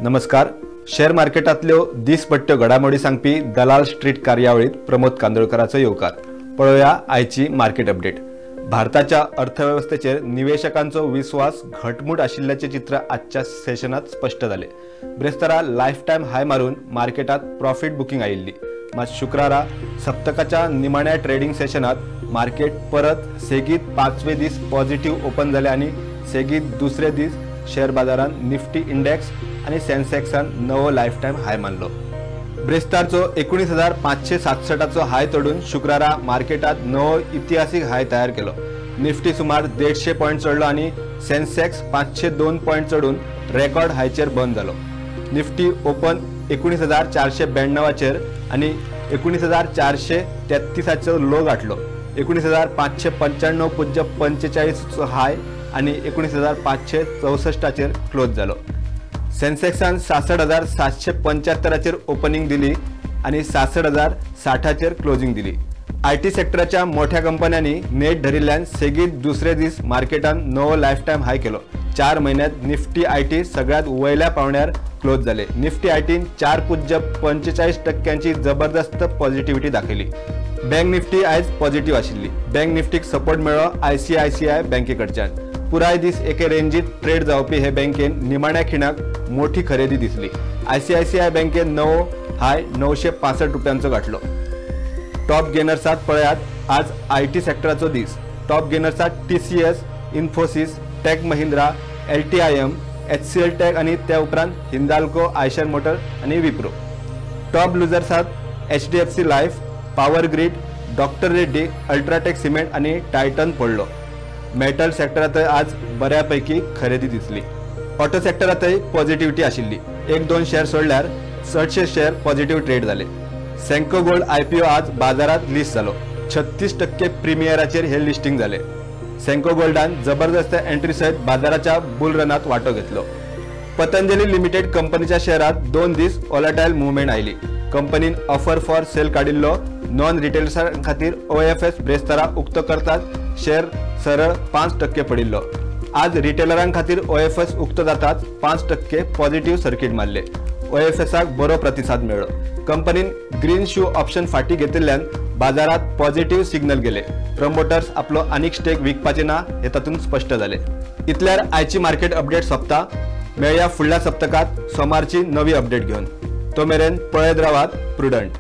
नमस्कार. शेअर मार्केटांतल्यो दिसपट्ट्यो घडामोडी सांगपी दलाल स्ट्रीट कार्यावळीत प्रमोद कांदोळकराचो येवकार. पळोवया आयची मार्केट अपडेट. भारताच्या अर्थवेवस्थेचेर निवेशकांचो विस्वास घटमूट आशिल्ल्याचें चित्र आजच्या सेशनात स्पश्ट जालें. ब्रेस्तारा लायफ टायम हाय मारून मार्केटात प्रॉफिट बुकिंग आयिल्ली. मात शुक्रारा सप्तकाच्या निमाण्या ट्रेडिंग सेशनात मार्केट परत सेगीत पांचवे दीस पॉझिटिव्ह ओपन जाले आनी सेगीत दुसरे दीस शेअर बाजारान निफ्टी इंडेक्स आनी सेन्सेक्सान नवो लायफ टायम हाय मानलो. ब्रेस्तारचो 19,567 हाय तोडून शुक्रारा मार्केटात नवो इतिहासीक हाय तयार केलो. निफ्टी सुमार 150 पॉयंट चडलो आनी सेन्सेक्स 502 पॉयंट चडून रेकॉर्ड हायचेर बंद जालो. निफ्टी ओपन 19,492 आनी 19,433 लो गाठलो. 19,595.45 हाय आनी 19,564 क्लोज जालो. सेन्सेक्सान 66,775 ओपनिंग दिली आनी 66,060 क्लोजिंग दिली. I T सेक्टराच्या मोठ्या कंपन्यांनी नेट धरिल्ल्यान सेगीत दुसरे दीस मार्केटान नवो लायफ टायम हाय केलो. 4 म्हयन्यांत निफ्टी I T सगळ्यात वयल्या पावंड्यार क्लोज जाले. निफ्टी I tin 4.45% जबरदस्त पॉझिटिव्हिटी दाखयली. बँक निफ्टी आयज पॉझिटिव्ह आशिल्ली. बँक निफ्टीक सपोर्ट मेळ्ळो ICICI बँकेकडच्यान. पुराय दीस एके रेंजीत ट्रेड जावपी हे बँकेन निमाण्या खिणाक मोठी खरेदी दिसली. ICICI बँकेन नवो हाय 965 रुपयांचो गाठलो. टॉप गेनर्सात पळयात आज I T सेक्टराचो दीस. टॉप गेनर्सात TCS, Infosys, Tech Mahindra, LTIM, HCL Tech आनी त्या उपरांत हिंदाल्को, आयशर मोटर आनी विप्रो. टॉप लुजर्सात HDFC Life, Power Grid, Doctor Reddy, UltraTech Cement आनी टायटन पडलो. मेटल सेक्टरांतय आज बऱ्यापैकी खरेदी दिसली. ऑटो सेक्टरांतय पॉझिटिव्हिटी आशिल्ली. 1-2 शेअर सोडल्यार चडशे शेअर पॉझिटिव्ह ट्रेड जाले. सेंको गोल्ड IPO आज बाजारात लिस्ट जालो. 36% प्रिमियराचेर हे लिस्टिंग जाले. सेंको गोल्डान जबरदस्त एंट्री सयत बाजाराच्या बुल रनात वांटो घेतलो. पतंजली लिमिटेड कंपनीच्या शेअरात 2 दीस वॉलाटायल मुवमेंट आयली. कंपनीन ऑफर फॉर सेल काडिल्लो. नॉन रिटेलर्सां खातीर OFS ब्रेस्तारा उक्तो करतात शेअर सरळ 5% पडिल्लो. आज रिटेलरां खातीर OFS उक्तो जातात 5% पॉझिटिव्ह सर्किट मारले. OFSाक बरो प्रतिसाद मेळ्ळो. कंपनीन ग्रीन शू ऑप्शन फाटी घेतिल्ल्यान बाजारात पॉझिटिव्ह सिग्नल गेले. प्रमोटर्स आपलो आनीक स्टेक विकपाचे ना हे तातूंत स्पश्ट जाले. इतल्यार आयची मार्केट अपडेट सोंपता. मेळया फुडल्या सप्तकात सोमारची नवी अपडेट घेवन. तो मेरेन पळयत रावात प्रुडंट.